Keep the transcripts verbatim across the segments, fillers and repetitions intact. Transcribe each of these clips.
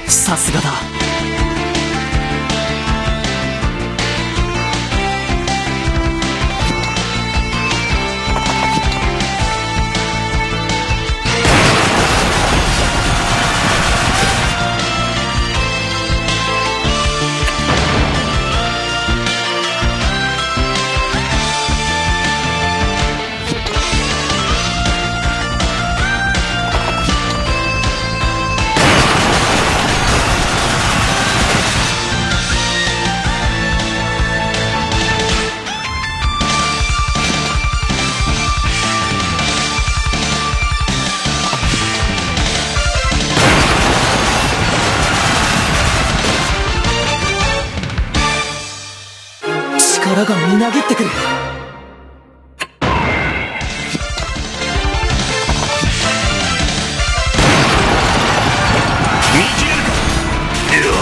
さすがだ。力がみなぎってくる。見切れるか。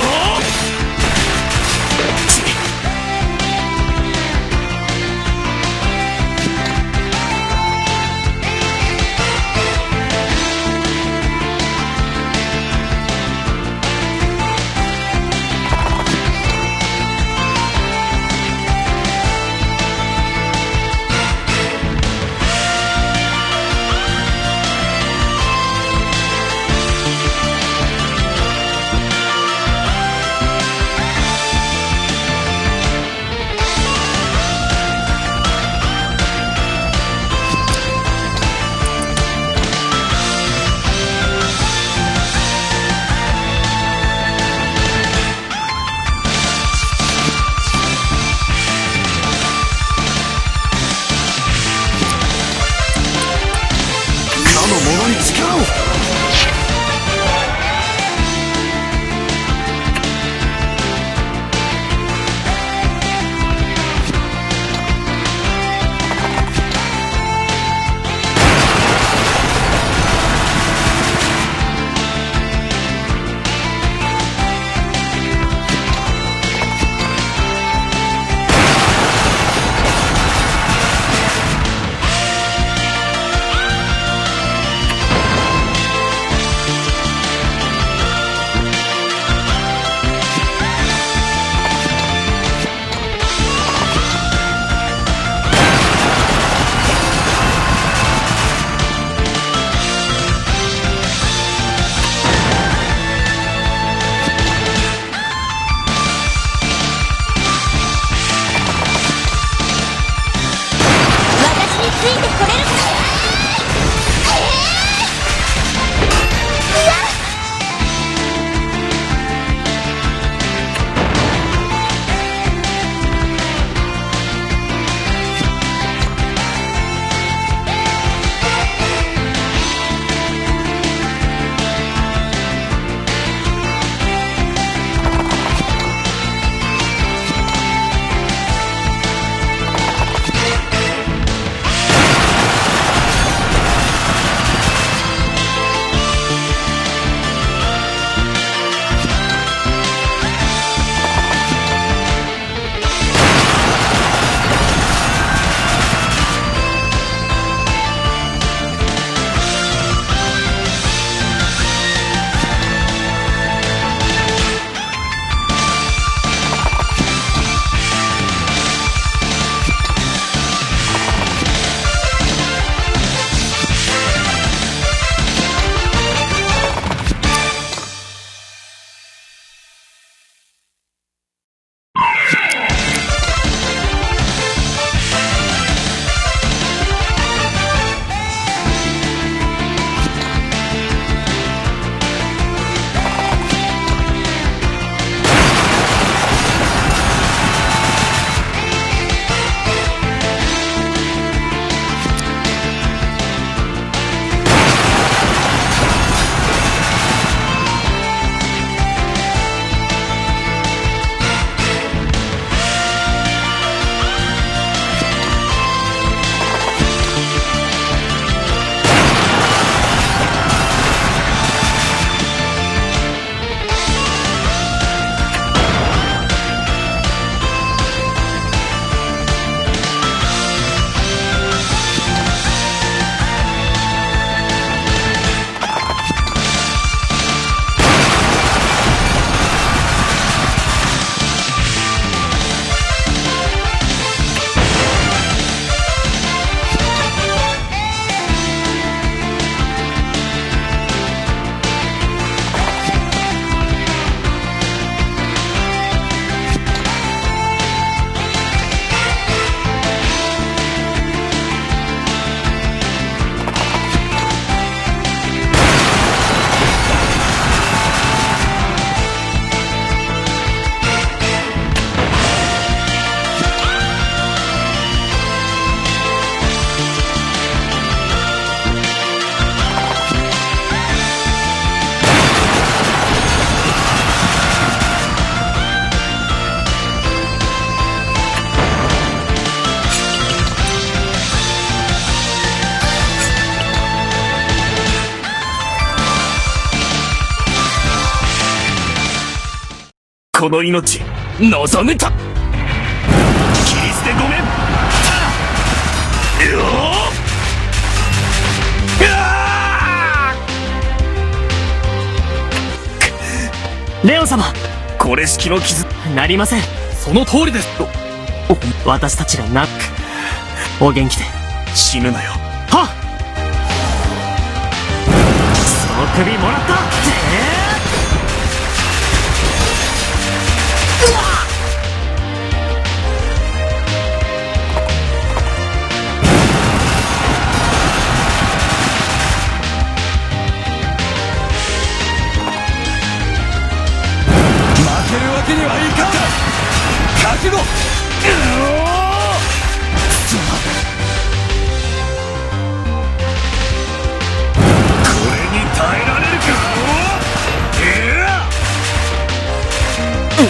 この命望むと。切り捨てごめん。うおー。うわー。レオン様。これしきの傷。なりません。その通りです。私たちがな、お元気で。死ぬなよ。はっ。その首もらった。てえ。うわっ。負けるわけにはいかん。覚悟。うおー。これに耐えられるか。うお。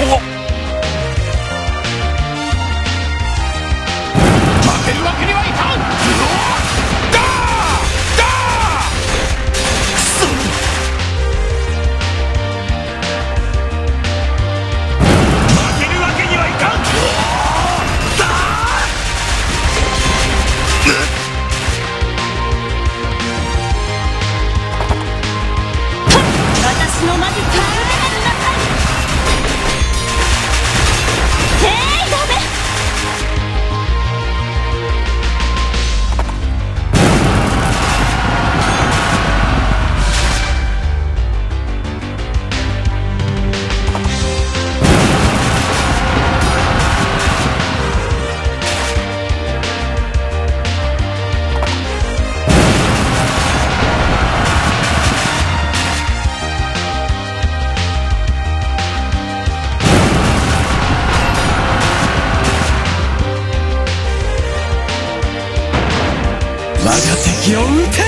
負けるわけにはいかん。うお。だー。だー。くそ。負けるわけにはいかん。だー。私の魔術を受けてみなさい。えい、ダメ。我が敵を討て。